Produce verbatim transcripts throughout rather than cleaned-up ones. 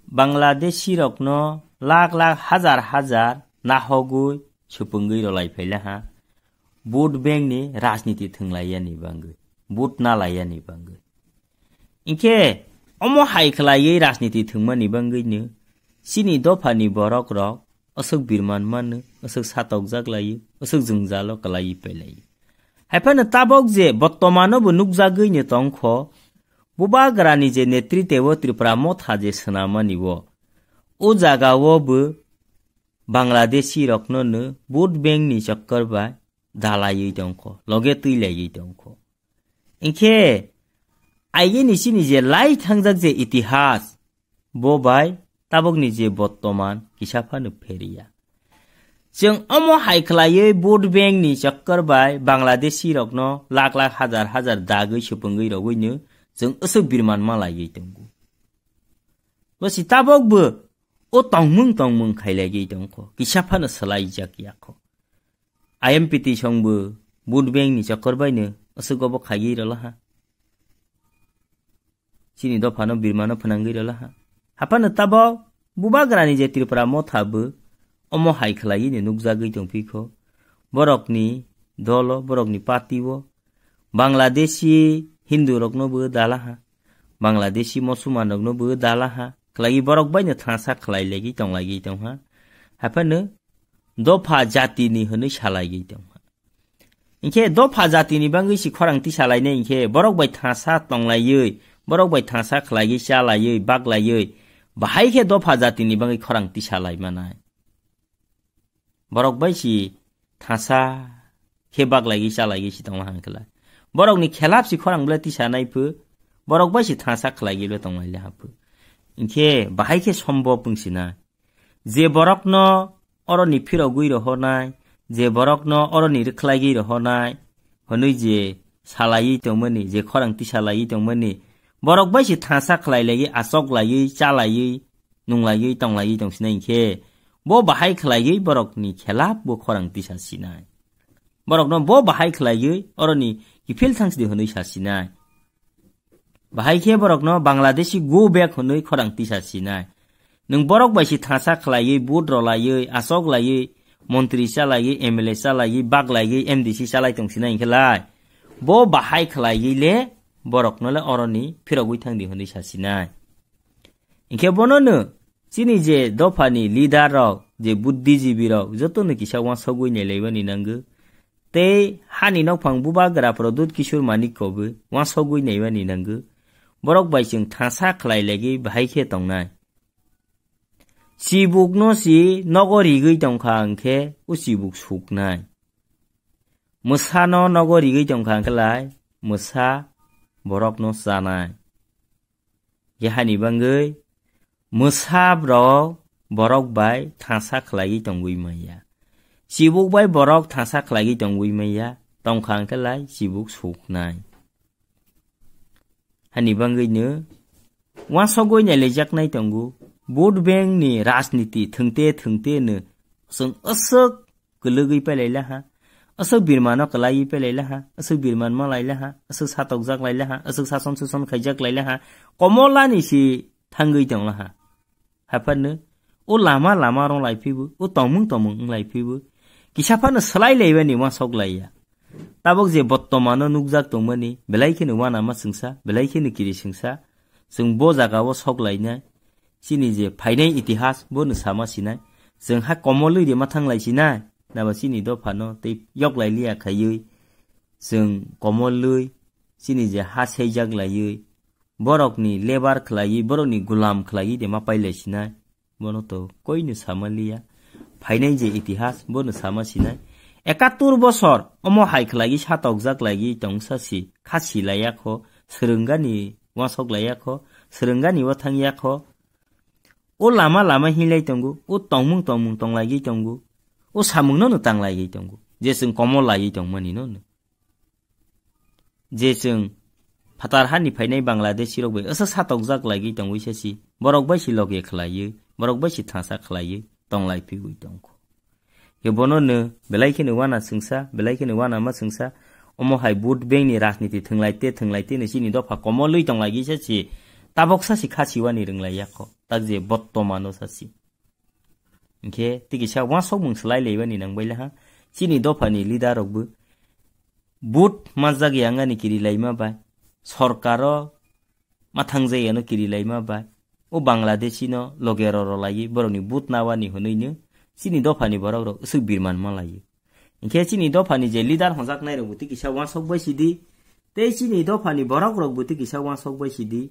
Bangladeshi rokno lakh lakh, hazar hazar nahogwi supungwi rolai phaila ha. Vote bank ni rajniti thwnglaiyani bangwi, vote nalaiyani bangwi. Hinkhe omo hai khlaiwi rajniti thwngmani bangwino chini dophani borok rok aswk birman mano, aswk satokjak laio, aswk jwngjalo kwlaiwi pailaio. Haiphano tabok je bottomano bo nukjagwino tongkho, Bubagrani je netriteo Tripura motha je swnamani o, o jagao bo Bangladeshi rokno no vote bank ni chokkor bai dalaiwi tongkho, loge twilaiwi tongkho. Hinkhe aigini chini je lai thangjak je itihas, bo bai tabokni je bottoman kisa phano pheriya. Chwng omo hai khlaiwi vote bank ni chokkor bai Bangladeshi rokno lakh lakh, hazar hazar dagwi supungwi rogwino chwng aswk birman malaiwi tongo. Bo si tabok bo o tongmung tongmung khailaiwi tongkho, kisa phano swlaijak yakho. I M P T songbo vote bank ni chokkor baino aswk obo khaiwi rwlaha. Chini dophano birmano phwnangwi rwlaha. Haphano tabok Bubagrani je Tripura motha bo omo hai khlaiwi ni nukjagwi tongphikho. Borokni dolo, borokni party o Bangladeshi Hindu rokno bo dalaha, Bangladeshi Musulman rokno bo dalaha, khlaiwi borok baino thansa khlai laiwi tong laiwi tongha. Haphano dopha jatini hwnwi sa laiwi tongha. Hinkhe dopha jatini bangwi si khorang tisa lainai hinkhe borok bai thansa tong laiwi, borok bai thansa khlaiwi cha laiwi, bak laiwi, bahai khe dopha jatini bangwi khorang tisa lai manai. Borok bai si thansa khe bak laiwi cha laiwi si tong laha hinkhe lai. Borokni khelap si khorang bwle tisa nai phu, borok bai si thansa khlaiwi bwle tong lai laha phu. Hinkhe bahai khe sombob wng sinai. Je borokno oroni phirogwi rohornai, je borokno oroni rwkhlaigwi rohornai, hwnwi je salaiwi tongmani, je khorang tisa laiwi tongmani, borok bai se thansa khlai laiwi, achok laiwi, cha laiwi, nung laiwi, tong laiwi tong sinai hinkhe, bo bahai khlaiwi borokni khelap bo khorang tisa sinai. Borokno bo bahai khlaiwi oroni kiphil thangsidi hwnwi sa sinai. Bahai khe borokno Bangladeshi go back hwnwi khorang tisa sinai. Nwng borok bai si thansa khlaiwi, vote rw laiwi, achok laiwi, montri cha laiwi, M L A cha laiwi, bak laiwi, M D C cha lai tong sinai hinkhe lai. Bo bahai khlaiwi le borokno le oroni phirogwi thangdi hwnwi sa sinai. Hinkhe bono no chini je dophani leader rok, je buddhijibi rok, joto no kisa wansogwi nailaibani nango. Tei hani nokphang bubagra Pradyut Kishore Manikko bo wansogwi naimani nango. Borok bai chwng thansa khlai laiwi bahai khe tongnai. Chibukno si nogo rigwi tongkha hinkhe o chibuk suknai. Mwsano nogo rigwi tongkha hinkhe lai mwsa borokno chanai. Yahani bangwi mwsa borok borok bai thansa khlaiwi tongwi manya. Chibuk bai borok thansa khlaiwi tongwi manya, tongkha hinkhe lai chibuk suknai. Hani bangwino wansogwi nailajaknai tongo. Vote bank ni rajniti thwngte thwngte no chwng aswk kwlwgwi pelaila ha, aswk birmano kwlaiwi pelaila ha, aswk birman malaila ha, aswk satokjak laila ha, aswk sason suson khaijak laila ha, komolani si thangwi tongla ha. Haphano o lama lama rong lai phibo, o tongmung tongmung wng lai phibo, kisa phano swlai laibani wansok laiya. Tabok je bottomano nukjak tongmani, belai kheno wanama chwngsa, belai kheno kiri chwngsa, chwng bo jagao sok lainai. Chini je phainai itihas bono sama sinai. Chwng ha komolwi de ma thang lai sinai. Nabo chini dophano tei yok lai liya khaiwi chwng komolwi chini je ha seijak laiwi borokni lebar khlaiwi, borokni gulam khlaiwi de ma pai lai sinai. Bono to koino sama liya. Phainai je itihas bono sama sinai. Ekattur bosor omo hai khlaiwi satokjak laiwi tongsa si kha si laiya kho, swrwngani wasok laiya kho, swrwngani wathang ya kho. O lama lama hinlai tongo, o tongmung tongmung tong laiwi tongo, o samungno no tang laiwi tongo, je chwng komol laiwi tongmani no no. Je chwng phatar hani phainai Bangladeshi rok bai aswk satokjak laiwi tongwi se si, borok bai si loge khlaiwi, borok bai si thansa khlaiwi tong lai phiwi tongkho. Khe bono no belai kheno wana chwngsa, belai kheno wana ma chwngsa, omo hai vote bank ni rajniti thwnglai te, thwnglai te no chini dopha komolwi tong lai se si, Tabok sasi khasiwani rwnglai yakho, tak je bottomano sasi. Hinkhe tikisa wansokmung swlai laibani nang baila ha. Chini dophani leader rokbo vote majak yangani kiri laima bai, sorkaro mathang jayano kiri laima bai, o Bangladeshi no loge roro laiwi borokni vote nawani hwnwi no chini dophani borok rok swk birman ma laiwi. Hinkhe chini dophani je leader honjaknai rok bo tikisa wansok bai sidi, tei chini dophani borok rok bo tikisa wansok bai sidi.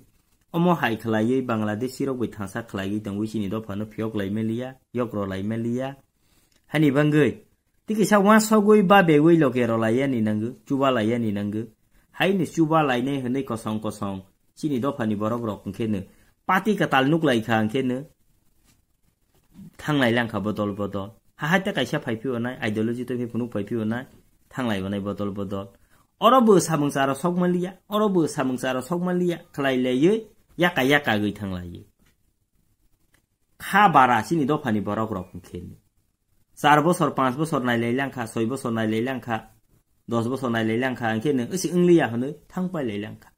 Omo hai khlaiwi Bangladeshi rok bai thangsa khlaiwi tongwi chini dophano phiyok lai maliya, yok ro lai maliya. Hani bangwi tikisa wansogwi babewi loge ro lai yani nangwi, chuba lai yani nangwi. Haini chuba lainai hwnwi kosong kosong chini dophani borok rok hinkhe no party kwtal nuk lai kha hinkhe no thanglai lang kha bodol bodol. Hahai tei kaisa phai phio nai, ideology tei phai phunuk phai phio nai, thanglai bo nai bodol bodol. Oro bo samung charo sok manliya, oro bo samung charo sok manliya, khlai laiwi yaka yaka gwi thanglaiwi. Kha bara chini dophani borok rok hinkhe. Char bosor, panch bosor nai lai lang kha, soi bosor nai lai lang kha, dos bosor nai lai lang kha, hinkhe no usi wngliya hwnwi thang pai lai lang kha.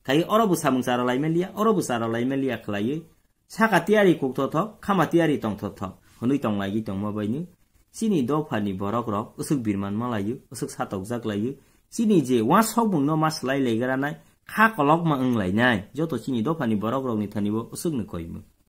Khai oro bo samung charo lai manliya, oro bo charo lai manliya khlaiwi, saka tiyari kuk thothok, khama tiyari tong thothok hwnwi tong laigwi tongma baino chini dophani borok rok usuk birman ma laio, usuk satokjak laio. Chini je wansokmung no ma swlai lai gra nai, kha kolokma wng lai nai, joto chini dophani borok rokni thani bo usuk ni koimung.